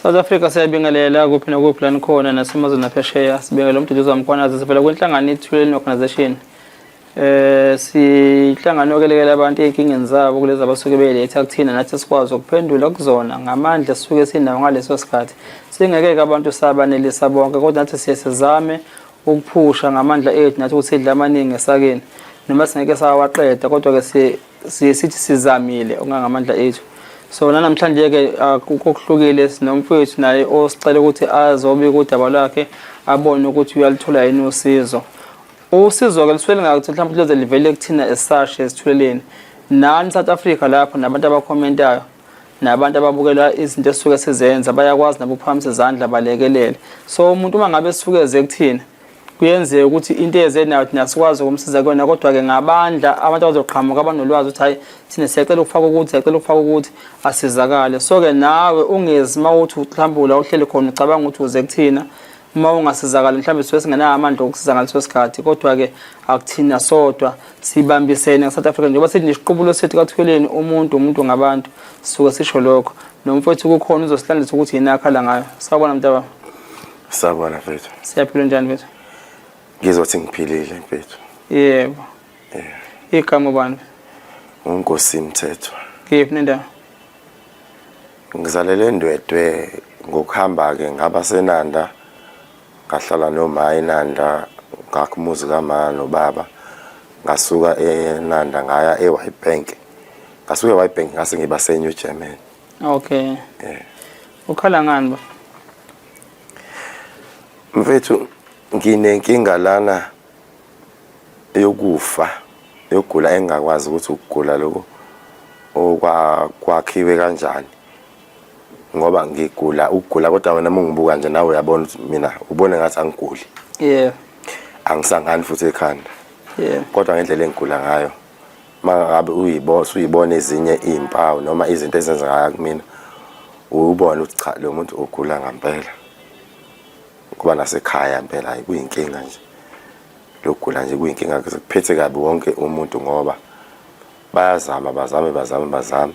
South Africa siyabingelela kuphi nakuphi la nikhona nasemazweni aphesheya sibingelela uMduduzi Mkhwanazi sivela kwinhlangano iThuleni Organization sihlangano yokwelekela abantu ey'nkingeni zabo kulezi abasuke beyiletha kuthina nathi sikwazi ukuphendula kuzona ngamandla esisuke sinawo ngaleso sikhathi singeke-ke abantu sabanelisa bonke kodwa nathi siye sizame ukuphusha ngamandla ethu nathi ukuthi sidle amaningi esakeni noma singeke sawaqeda kodwa-ke siye sithi sizamile okungangamandla ethu so nanamhlanje-ke kokuhlukile sinomfowethu naye osicela ukuthi azobika udaba lwakhe abone ukuthi uyaluthola yini usizo usizo-ke lisuke lingakuthi mhlawumbe luze livele kuthina esashe esithuleleni nani South Africa lapho nabantu abakhomentayo nabantu ababukela izinto esisuke sizenza bayakwazi nabo ukuphakamisa izandla balekelele so umuntu uma ngabe esuke eze kuthina kuyenzeka ukuthi into eze nayo thina sikwazi ukumsiza kuyona kodwa-ke ngabandla abantu abazoqhamuka abanolwazi ukuthi hhayi thina siyacela ukufaka ukuthi siyacela ukufaka ukuthi asizakale so-ke nawe ungezi uma uthi mhlawumbe ula uhleli khona ucabanga ukuthi uze kuthina uma ungasizakali mhlawumbe suke singenayo amandla okusiza ngaleso sikhathi kodwa-ke akuthina sodwa sibambisene nge-South Africa njengoba sithi nesiqubulo sethu kaThweleni umuntu umuntu ngabantu sisuke sisho lokho nomfowethu kukhona uzosilandisa ukuthi yini akhala ngayo sawubona mntaba Sawubona mfethu. Siyaphila njani mfethu? Ngizothi ngiphilile mfethu. Yebo. Yeah. Igama ubani? UNkosi Mthethwa. Kephi nendawo? Ngizalele eNdwedwe ngokuhamba-ke ngaba seNanda ngahlala noma eNanda ngakha umuzi kama nobaba ngasuka eNanda ngaya eWhite Bank ngasuka eWhite Bank ngase ngiba seNew Germany. Okay. Yeah. Ukhala ngani ba? Mfethu nginenkinga lana yokufa yokugula engingakwazi ukuthi ukugula lokhu okwakhiwe kanjani ngoba ngigula ukugula kodwa wena uma ungibuka nje nawe uyabona ukuthi mina ubone ngathi angiguli yeah angisangani futhi ekhanda yeah kodwa ngendlela engigula ngayo mangabe uyibona usuyibona ezinye izimpawu noma izinto ezenzekayo kumina ubone ukuthi cha lo muntu ugula ngempela kuba nasekhaya impela hayi kuyinkinga nje lokugula nje kuyinkinga kuphethe kabi wonke umuntu ngoba bayazama bazame bazame bazame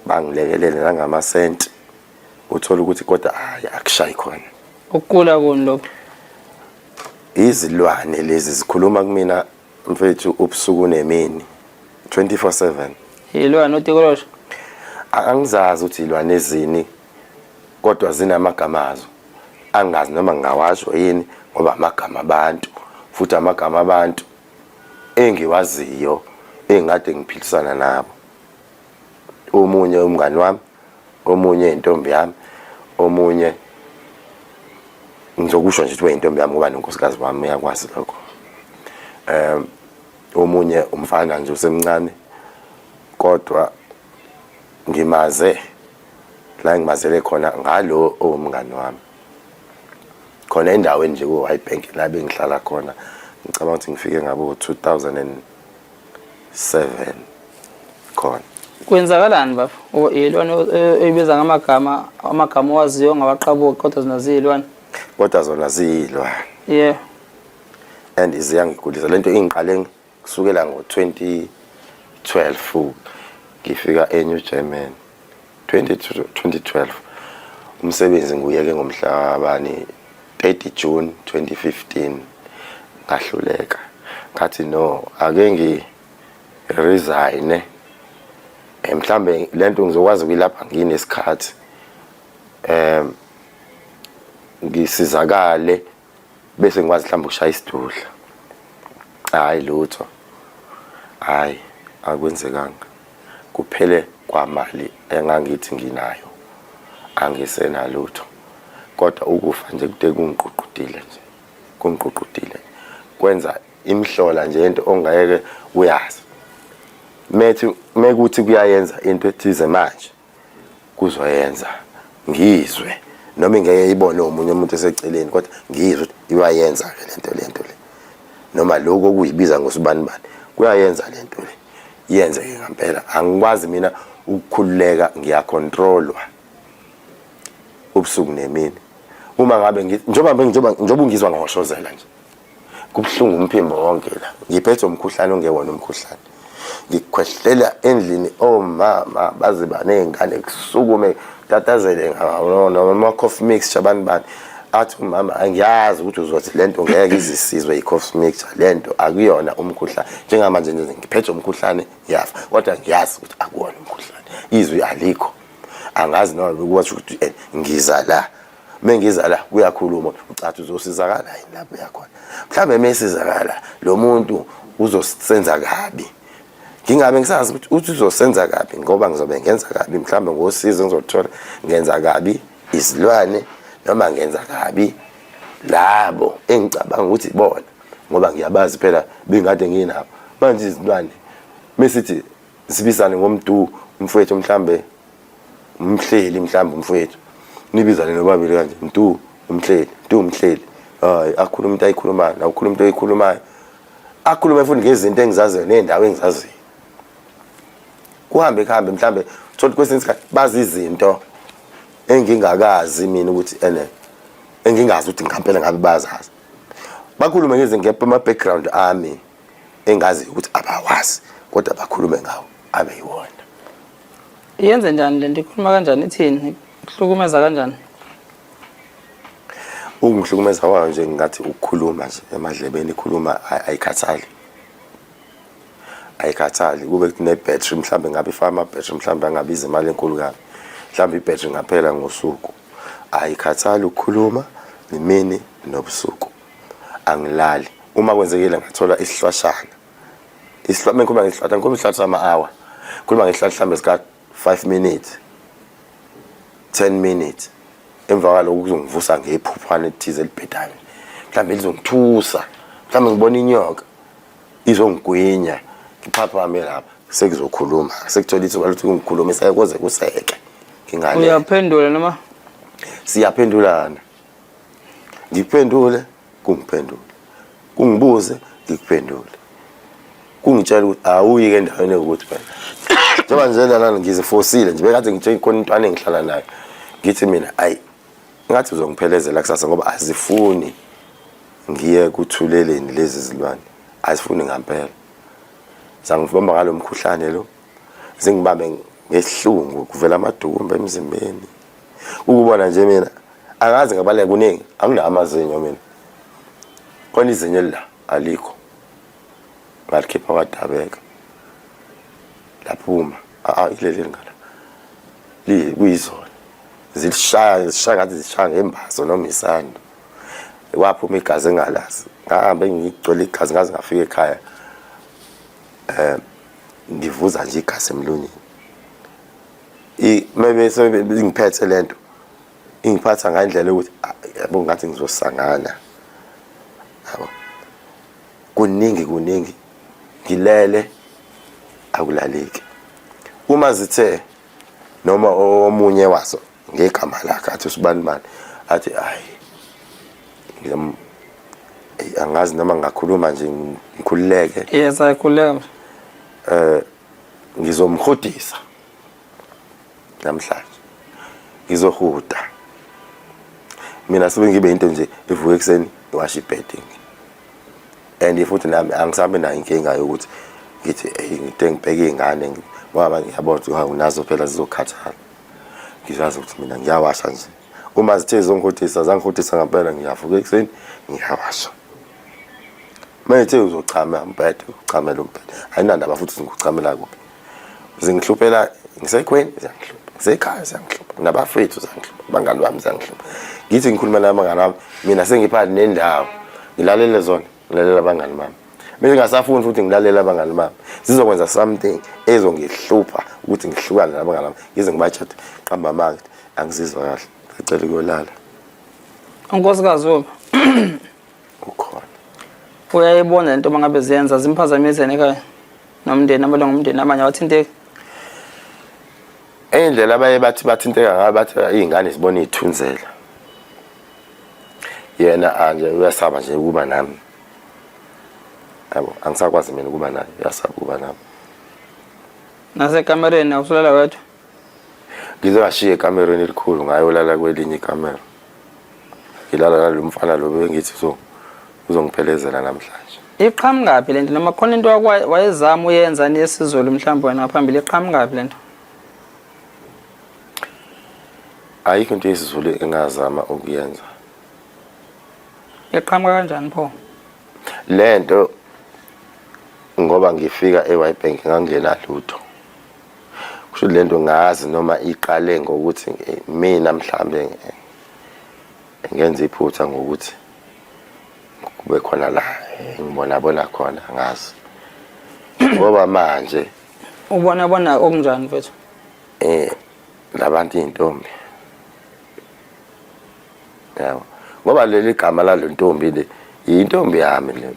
bangilekelele nangamasenti uthola ukuthi kodwa hayi akushayi khona ukugula kuni lokho izilwane lezi zikhuluma kumina mfethu ubusuku nemini 24/7 Yilwane otikoloshe? Angizazi ukuthi ilwane ezini kodwa zinamagama azo. Angazi noma ngingawasho yini ngoba amagama abantu futhi amagama abantu engiwaziyo engikade ngiphilisana nabo. Omunye umngani wami, omunye intombi yami, omunye ngizokusho nje ukuthi weyintombi yami ngoba nonkosikazi wami uyakwazi lokho. Omunye umfana nje usemncane kodwa ngimaze la ngimazele khona ngalo owumngani wami khona endaweni nje ku-White Bank la bengihlala khona ngicabanga ukuthi ngifike ngabo 2007 khona. Kwenzakalani bafo? Iyilwane oyibiza ngamagama amagama owaziyo ongawaqabuki kodwa zona ziyilwane. Kodwa zona ziyilwane. Yeah. And ziyangigulisa lento ingiqale kusukela ngo-2012 ngifika eNew German 2012 umsebenzi nguyeke ngomhlabani 30 June 2015 ngahluleka ngathi no ake ngi resign eh mhlambe lento ngizokwazi ukuyilapha nginesikhathi em ngisizakale bese ngikwazi mhlawumbe ukushaya isidudla hayi lutho hayi akwenzekanga kuphele kwamali engangithi nginayo angisenalutho kodwa ukufa nje kude kungiququdile nje kungiququdile kwenza imihlola nje into ongeke uyazi methi mekuthi kuyayenza into ethize manje kuzoyenza ngizwe noma ingeke ibone omunye umuntu eseceleni kodwa ngizwe ukuthi iwayenza ke lento lento le noma lokho okuyibiza ngosibanibani kuyayenza lento le yenzeke ngempela angikwazi mina ukukhululeka ngiyacontrolwa ubusuku nemini uma ngabe njengoba njengoba njengoba ungizwa ngoshozela nje kubuhlungu umphimbo wonke la ngiphethe umkhuhlane ongewona umkhuhlane Ngikhwehlela endlini omama baze baney'ngane kusukume tatazele noma-coffee mixture bani bani athi umama angiyazi ukuthi uzothi lento ngeke izisizwe i-coffee mixture lento akuyona umkhuhlane njengamanje nje ngiphethe umkhuhlane ngiyafa kodwa ngiyazi ukuthi akuwona umkhuhlane izwi alikho angazi noma bekuwasho ukuthi eh, ngiza la mengiza la kuyakhuluma ucathi uzosizakala yini lapho uyakhona mhlawumbe mesizakala lo muntu uzosenza kabi ngingabe ngisazi ukuthi uthi uzosenza kabi ngoba ngizobe ngenza kabi mhlawumbe ngosizo ngizothola ngenza kabi izilwane noma ngenza kabi labo engicabanga ukuthi bona ngoba ngiyabazi phela bengade nginabo manje izilwane mesithi sibizane ngomdu umfowethu mhlambe umhleli mhlambe umfowethu nibizane nobabili kanje mdu umhleli mdu umhleli hayi akhuluma into ayikhulumayo nawe ukhuluma into oyikhulumayo akhulume futhi ngezinto engizaziyo ney'ndawo engizaziyo kuhambe kuhambe mhlambe thola kwesinye isikhathi bazi izinto engingakazi mina ukuthi ene engingazi ukuthi ngampela ngabe bayazazi bakhulume ngezinto ama-background ami engazi ukuthi abawazi kodwa bakhulume ngawo abe yiwona. Iyenze njani lento ikhuluma kanjani ithini kuhlukumeza kanjani? Ukungihlukumeza kwayo nje ngingathi ukukhuluma nje emadlebeni ikhuluma ayikhathali. Ayikhathali kube kune battery mhlambe ngabe ifaka ama battery mhlambe angabiza imali enkulu kabi. Mhlambe i-battery ngaphela ngosuku. Ayikhathali ukukhuluma nemini nobusuku. Angilali. Uma kwenzekile ngathola isihlwashana. Isihlwa mengikhuluma ngesihlwatha ngikhuluma isihlwatha sama-hour. Ngikhuluma ngesihlwatha mhlambe sika 5 minutes. 10 minutes. Emva kwalokho kuzongivusa ngephuphwana elithize elibhedayo. Mhlambe lizongithusa. Mhlambe ngibona inyoka izongigwinya. Ngiphaphame lapha sekuzokhuluma. Sekuthola ithuba lokuthi ngikhulume sekuze kuseke. Ngingalele. Uyaphendula noma? Siyaphendulana. Ngikuphendule, kungiphendule. Kungibuze, ngikuphendule. Kungitshela ukuthi awuyi ke endaweni ewukuthi phela. Njengoba nje lana ngizifosile nje bekade ngitshela khona intwana engihlala nayo. Ngithi mina ayi ngathi uzongiphelezela kusasa ngoba azifuni ngiye kuthuleleni lezi zilwane. Azifuni ngampela. Zangibamba ngalo mkhuhlane lo. Zingibambe ngesihlungu kuvela amadukumba emzimbeni. Ukubona nje mina angazi ngabaleka kuningi anginawo amazinyo mina. Khona izinyo elila alikho. Ngalikhipha kwadabeka. Laphuma. A ileli ngala. Li kuyizona. Zilishaya zishaya ngathi zishaya ngembazo noma isando. Kwaphuma igazi engalazi. Ngahambe ngigcwele igazi ngaze ngafika ekhaya. Eh ngivuza nje igazi emlonyeni. Maybe ngiphethe lento ingiphatha ngandlela ukuthi yabo ngathi ngizosangana yabo kuningi kuningi ngilele akulaleki uma zithe noma omunye wazo ngegama lakhe athi usibani bani athi ayi angazi noma ngingakhuluma nje ngikhululeke yes ayikhululeka eh ngizomhudisa namhlanje ngizohuda mina sobe ngibe into nje evuka ekuseni ngiwashe ibheding and futhi nami angisabe nayo inkinga yokuthi ngithi hey ngide ngibheke iy'ngane ngoba ngiyabona ukuthi hawu nazo phela zizokhathala ngizazi ukuthi mina ngiyawasha nje uma zithe zongihudisa zangihudisa ngampela ngiyavuka ekuseni ngiyawasha Mayethe uzochama umbhede uchamela umbhede ayinandaba futhi ngikuchamela kuphi zingihluphela ngisekhweni ziyangihlupha ngisekhaya ziyangihlupha nabafethu ziyangihlupha abangani bami ziyangihlupha ngithi ngikhuluma nabangani bami mina sengiphakathi nendawo ngilalele zona ngilalela abangani bami bese ngingasafuni futhi ngilalela abangani bami zizokwenza something ezongihlupha ukuthi ngihlukane nabangani bami ngize ngibatshate qamba amanga angizizwa kahle ngicela ukuyolala unkosikazi wophi ukhona uyayibona lento mangabe ziyenza zimphazamisene ekhaya nomndeni amalungu omndeni amanye awathinteki indlela abaye bathi bathinteka ngayo bathi iy'ngane zibona iy'thunzela yena anje uyasaba nje ukuba nami yabo angisakwazi mina ukuba naye uyasaba ukuba nami nasekamereni awusulala wedwa ngize ngashiya ekamereni elikhulu ngayolala kwelinye ikamero ngilala nalo mfana lo bengithi so uzongiphelezela namhlanje. Iqhamukaphi lento noma khona into wayezama uyenza niyesizulu mhlawumbe wena ngaphambili iqhamukaphi lento? Ayikho into yesiZulu engazama ukuyenza. Iqhamuka kanjani pho? Lento ngoba ngifika e-White Bank ngangena lutho. Kusho lento ngazi noma iqale ngokuthi mina mhlambe ngenza iphutha ngokuthi kube khona la engibona bona khona ngazi. Ngoba manje ubona bona okunjani mfethu? Labantu intombi. Yabo. Ngoba leli gama lalo ntombi le intombi yami le.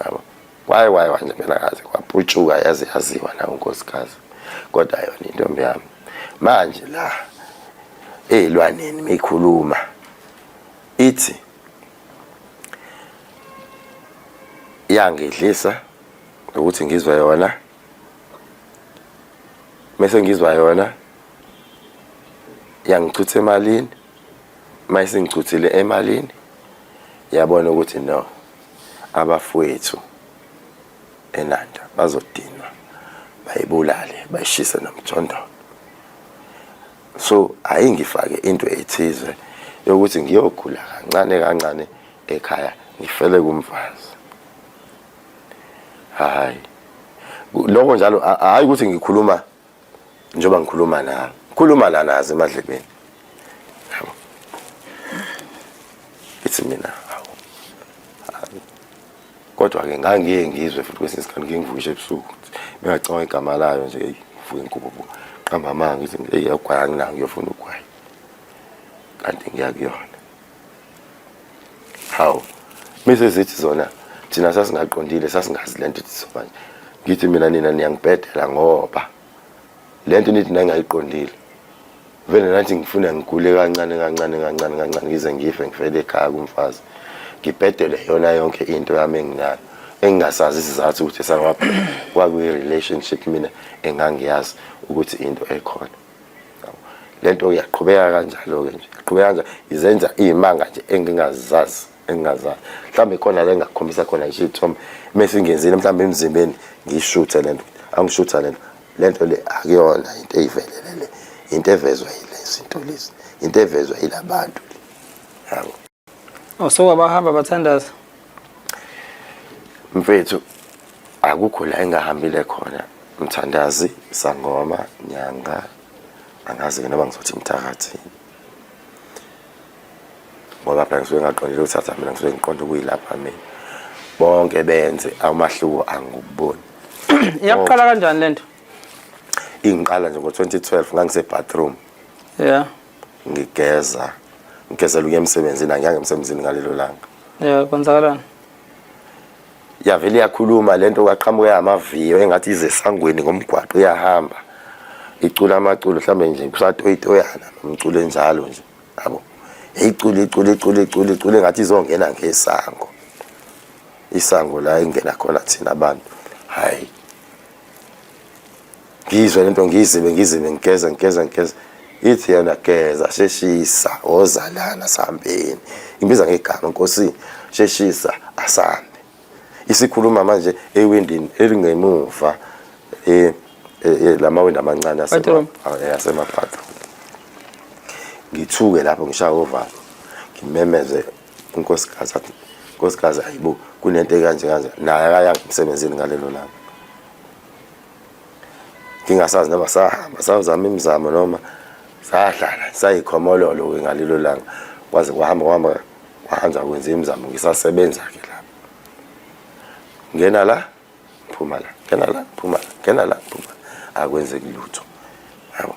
Yabo. Kwaye kwaye manje mina kaze kwaputshuka yaze yaziwa na unkosikazi. Kodwa yona intombi yami. Manje la ezilwaneni mikhuluma ithi yangidlisa ukuthi ngizwe yona mese ngizwa yona yangichutha emalini mayise ngichuthile emalini yabona ukuthi no abafowethu eNanda bazodinwa bayibulale bayishise nomjondolo. So ayingifake into ethize yokuthi ngiyogula kancane kancane ekhaya ngifele kumfazi. Hayi lokho njalo hayi ukuthi ngikhuluma njengoba ngikhuluma nawe, khuluma la nazo emadlebeni. Yabo. Ithi mina hawu. Kodwa ke ngangiye ngizwe futhi kwesinye isikhathi ngike ngivukishe ebusuku bengacabanga igama layo nje eyi ngivuke ngigububu qamba amanga ngithi eyi ugwayi anginawo ngiyofuna ugwayi kanti ngiya kuyona. Hawu mise zithi zona thina sasingaqondile sasingazi lento ithi manje ngithi mina nina niyangibhedela ngoba lento nithi nangayiqondile vele nathi ngifuna ngigule kancane kancane kancane kancane ngize ngife ngifele ekhaya kumfazi ngibhedele yona yonke into yami enginayo engingasazi isizathu ukuthi sangapha kwakuyi-relationship mina engangiyazi ukuthi into ekhona. Lento iyaqhubeka kanjalo-ke nje iqhubeka kanjalo izenza iy'manga nje engingazazi engingazazi mhlawumbe khona la engakukhombisa khona nje iy'thombe mese ingenzile mhlawumbe emzimbeni ngiyishuthe lento angishutha lento lento le akuyona into eyivelele le into evezwa yilezi zinto lezi into evezwa yilabantu le yabo. Oh, so wabahamba bathandaza mfethu akukho la engahambile khona mthandazi sangoma nyanga angazi ke noma ngizothi mthakathi ngoba phela ngisuke ngaqondile ukuthatha mina ngisuke ngiqonde ukuyilapha mina bonke benze amahluko angikuboni. Iyaqala kanjani lento? Ingiqala nje ngo-2012 ngangise bathroom. Yeah. Ngigeza ngigezela ukuya emsebenzini angiyanga emsebenzini ngalelo langa. Yeah, kwenzakalani? Yavele iyakhuluma lento kwaqhamuka amaviyo engathi ize esangweni ngomgwaqo iyahamba icula amaculo mhlambe nje kusatoyitoyana nomculo enjalo nje yabo icula icula icula icula icula engathi izongena ngesango isango la ingena khona thina abantu. Hayi ngizwe lento ngizibe ngizibe ngigeza ngigeza ngigeza ithi yena geza sheshisa wozalana sihambeni imbiza ngegama nkosi sheshisa asambe isikhuluma manje ewindini elingemuva eh lamawindi amancane asemabhathroom ngithuke lapho ngishaya ovalo ngimemeze unkosikazi athi nkosikazi ayibo kunento ekanje kanje naye akayanga emsebenzini ngalelo langa ngingasazi noma sahamba sawuzama imizamo noma sahlala sayikhomololo ke ngalelo langa kwaze kwahamba kwahamba kwahanjwa kwenza imizamo ngisasebenza ke lapho ngena la phuma la ngena la phuma la ngena la phuma akwenzeki lutho yabo.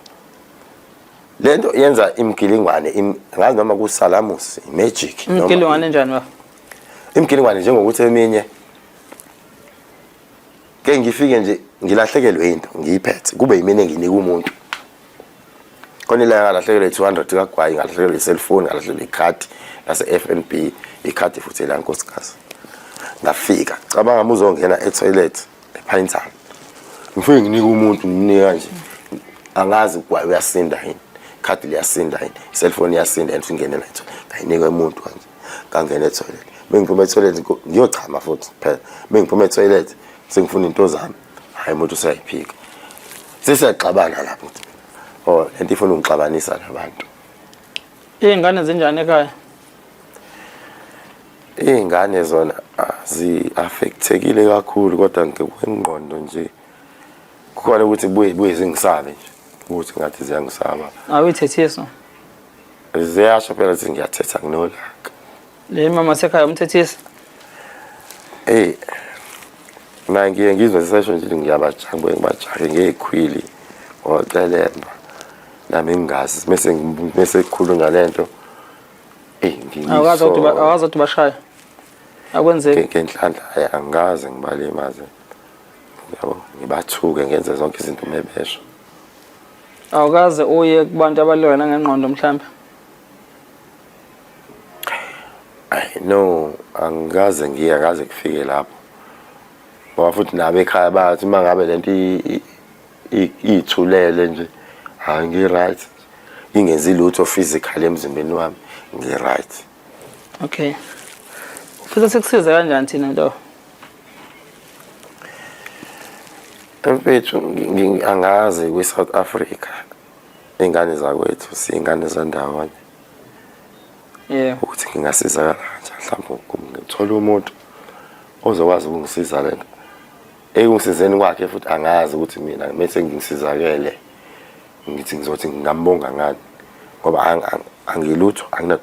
Lento yenza imigilingwane ngazi noma kusalamusi magic noma imigilingwane enjani baba? Imigilingwane njengokuthi eminye ke ngifike nje ngilahlekelwe into ngiyiphethe kube yimina enginika umuntu khona ila ngalahlekelwe 200 kagwayi ngalahlekelwe i-cellphone ngalahlekelwe ikhadi lase-FNB ikhadi futhi la nkosikazi ngafika cabanga uma uzongena e-toilet ePinetown ngifike nginike umuntu ngimnika nje angazi ugwayi uyasinda yini ikhadi liyasinda yini i-cellphone iyasinda yini singene la etoilet ngayinika umuntu kanje ngangena etoilet Mengiphuma etoilet ngiyochama futhi phela. Mengiphuma etoilet sengifuna into zami. Hayi umuntu useyayiphika. Sesiyaxabana lapho. Oh, lento ifuna ungixabanisa nabantu. Iy'ngane zinjani ekhaya? Iy'ngane zona zi-affectekile kakhulu kodwa ngokwengqondo nje kukhona ukuthi buye buye zingisabe nje ukuthi ngathi ziyangisaba. Awuyithethiso? Ziyasho phela ukuthi ngiyathetha nginolaka. Le mama sekhaya umthethisa? Ey. Mina ngiye ngizwe sisesho nje ngiyabajaha ngibuye ngibajahe ngeyikhwili ngocelemba nami ngingazi mese mese kukhulunywa lento. Ey Awukazi ukuthi awukazi ukuthi bashaya. Akwenzeki. Ngenhlanhla hayi angikaze ngibalimaze. Yabo ngibathuke ngenze zonke izinto mebesho. Awukaze uye kubantu abalwela ngengqondo mhlambe? Ay no angikaze ngiye akaze kufike lapho. Ngoba futhi nabo ekhaya bathi uma ngabe lento iyithulele nje hayi ngi-right ingenzi lutho physically emzimbeni wami ngi-right. Okay. Ufisa sikusize kanjani thina nto? Mfethu angazi kwi-South Africa iy'ngane zakwethu siy'ngane zandawonye yebo ukuthi ngingasizakala kanjani mhlawumbe ngithole umuntu ozokwazi ukungisiza lento ekungisizeni kwakhe futhi angazi ukuthi mina mese ngisizakele ngithi ngizothi ngingambonga ngani ngoba angilutho angina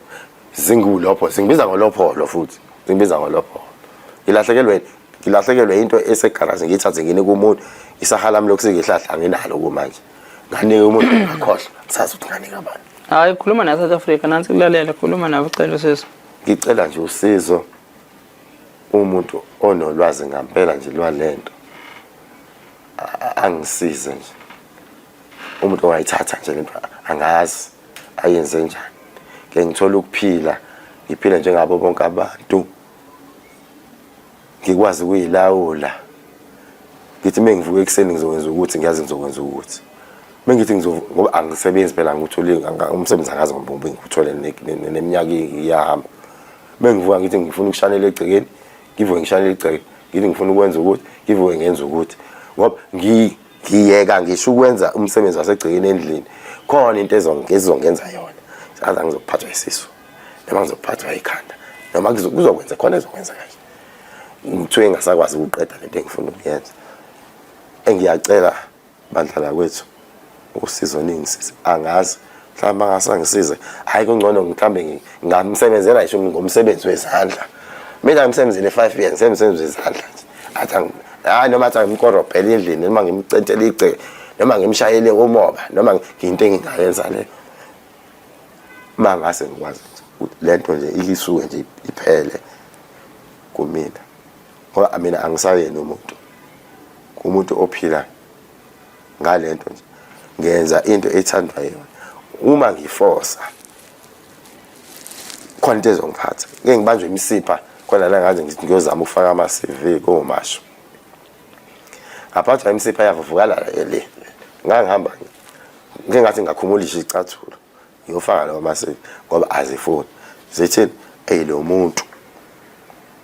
zingulopho zingibiza ngolopholo futhi zingibiza ngolopholo ngilahlekelwe ngilahlekelwe into esegaraji ngiyithathe nginike umuntu isaha lami lokusikihlahla anginalo kumanje nganika umuntu ngakhohlwa sazi ukuthi nganika bani Hayi khuluma na South Africa nansi kulalela khuluma nabo ucela usizo. Ngicela nje usizo umuntu onolwazi ngampela nje lwalento angisize nje umuntu ongayithatha nje lento angazi ayenze njani ke ngithola ukuphila ngiphile njengabo bonke abantu ngikwazi ukuyilawula ngithi uma ngivuka ekuseni ngizokwenza ukuthi ngiyazi ngizokwenza ukuthi uma ngithi ngoba angisebenzi phela ngikutholi umsebenzi angazi ngoba ngikuthole neminyaka iyahamba uma ngivuka ngithi ngifuna ukushanela egcekeni ngivuke ngishanele igceke ngithi ngifuna ukwenza ukuthi ngivuke ngenza ukuthi ngoba ngiyeka ngisho ukwenza umsebenzi wasegcekeni endlini khona into ezongenza yona saza ngizophathwa isisu noma ngizophathwa ikhanda noma kuzokwenza khona ezokwenza kanje ngithiwe ngingasakwazi ukuqeda lento engifuna ukuyenza engiyacela bandla lakwethu usizo ningisize angazi mhlawumbe angasangisize hhayi kungcono mhlawumbe ngingamsebenzela ngisho ngomsebenzi wezandla mina ngimsebenzele 5 years ngisemsebenzi wezandla nje athi hayi noma athi angimkorobhele endlini noma ngimcentele igceke noma ngimshayele umoba noma ngiyinto engingayenza leyo uma ngase ngikwazi lento nje isuke nje iphele kumina ngoba mina angisayena umuntu umuntu ophila ngalento nje ngenza into ethandwa yona uma ngifosa khona into ezongiphatha ngeke ngibanjwe imisipha khona la ngaze ngithi ngiyozama ukufaka ama-CV komasho ngaphathwa imisipha yavuvukala le ngangihamba ngike ngathi ngakhumulisha icathulo ngiyofaka lawo ma-CV ngoba azifuni zithini eyi lo muntu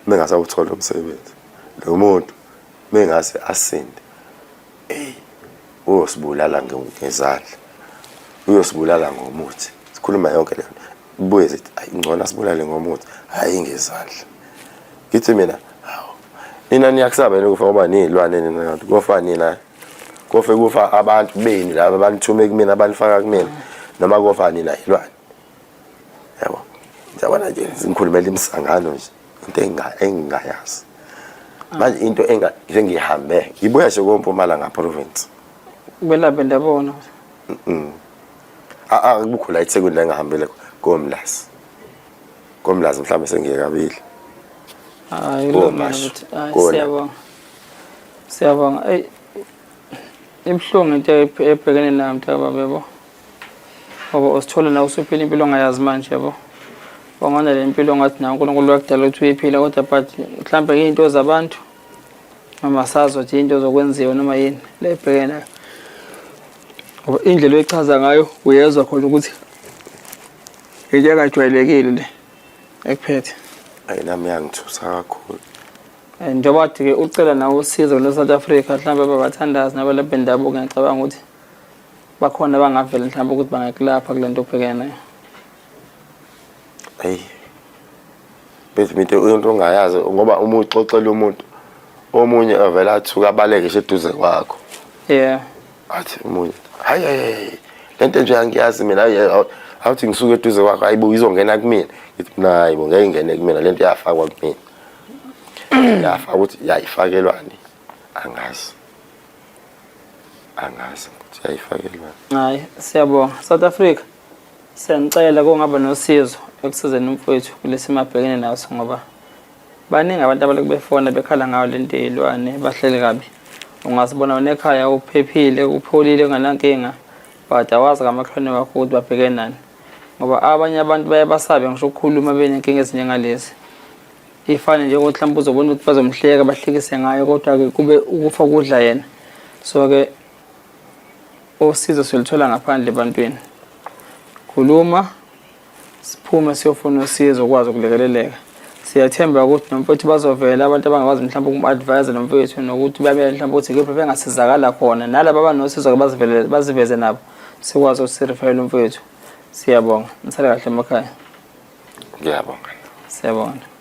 mengasawuthola umsebenzi lo muntu mengase asinde eyi uyosibulala ngezandla uyosibulala ngomuthi sikhuluma yonke le nto buye zithi ayi ngcono asibulale ngomuthi hhayi ngezandla ngithi mina hawu nina niyakusaba yini ukufa ngoba niyilwane nina kanti kofa nina kofe kufa abantu benu laba abanithume kumina abanifaka kumina noma kofa nina yilwane yabo ngiyabona nje ngikhulumela imisangano nje into engingayazi manje into enga njengihambe ngibuya nje koMpumalanga province Belaphe ndabona. Akukho la eThekwini la engihambele koMlazi koMlazi mhlawumbe sengiye kabili. Hayi kulungile ukuthi hayi siyabonga. Siyabonga. Ey ibuhlungu into ebhekene nayo mntakababa yabo. Ngoba usithola nawe usuphila impilo ongayazi manje yabo. Wangona le mpilo ngathi nawe uNkulunkulu wakudala ukuthi uyiphila kodwa but mhlambe izinto zabantu noma sazi ukuthi into zokwenziwa noma yini le ebhekene nayo. Ngoba indlela oyichaza ngayo uyezwa khona ukuthi into engajwayelekile le ekuphethe. Ayi, nami yangithusa kakhulu. Njengoba kade-ke ucela nawe usizo lo-South Africa, mhlawumbe ababathandazi nabalaphi bendabuko, ngiyacabanga ukuthi bakhona abangavela mhlawumbe ukuthi bangakulapha kule nto obhekene nayo. Eyi, bethi into into ongayazi, ngoba uma uxoxela umuntu, omunye avela athuka abaleke ngisho eduze kwakho. Athi omunye, hayi hayi hayi, lento nje angiyazi mina, hayi awuthi ngisuke eduze kwakho, hayibo izongena kumina. Ngithi mina, hayibo ngeke ingene kumina lento, yafakwa kumina. Yafaka ukuthi yayifakelwani, angazi. Angazi ukuthi yayifakelwani. Hayi, siyabonga. South Africa, siyanicela kungaba nosizo ekusizeni umfowethu kulesi abhekene naso, ngoba baningi abantu abalokhu befona bekhala ngayo lento yey'lwane, bahleli kabi. Ungazibona wena ekhaya uphephile, upholile, ungenankinga, but awazi kamakhelwane wakho ukuthi babhekene nani, ngoba abanye abantu baye basabe ngisho ukukhuluma benenkinga ezinjengalezi. Ifane njengokuthi mhlawumbe uzobona ukuthi bazomhleka, bahlekise ngayo, kodwa-ke kube ukufa kudla yena. So-ke usizo siluthola ngaphandle ebantwini. Khuluma, siphume siyofuna usizo ukwazi ukulekeleleka. Siyathemba ukuthi nomfowethu bazovela abantu abangakwazi mhlawumbe ukum-advise nomfowethu, nokuthi babe mhlawumbe ukuthi kephi bengasizakala khona, nalaba abanosizo-ke bazivele baziveze nabo, sikwazi ukuthi sirifayele umfowethu. Siyabonga, nisale kahle emakhaya. Ngiyabonga. Siyabonga.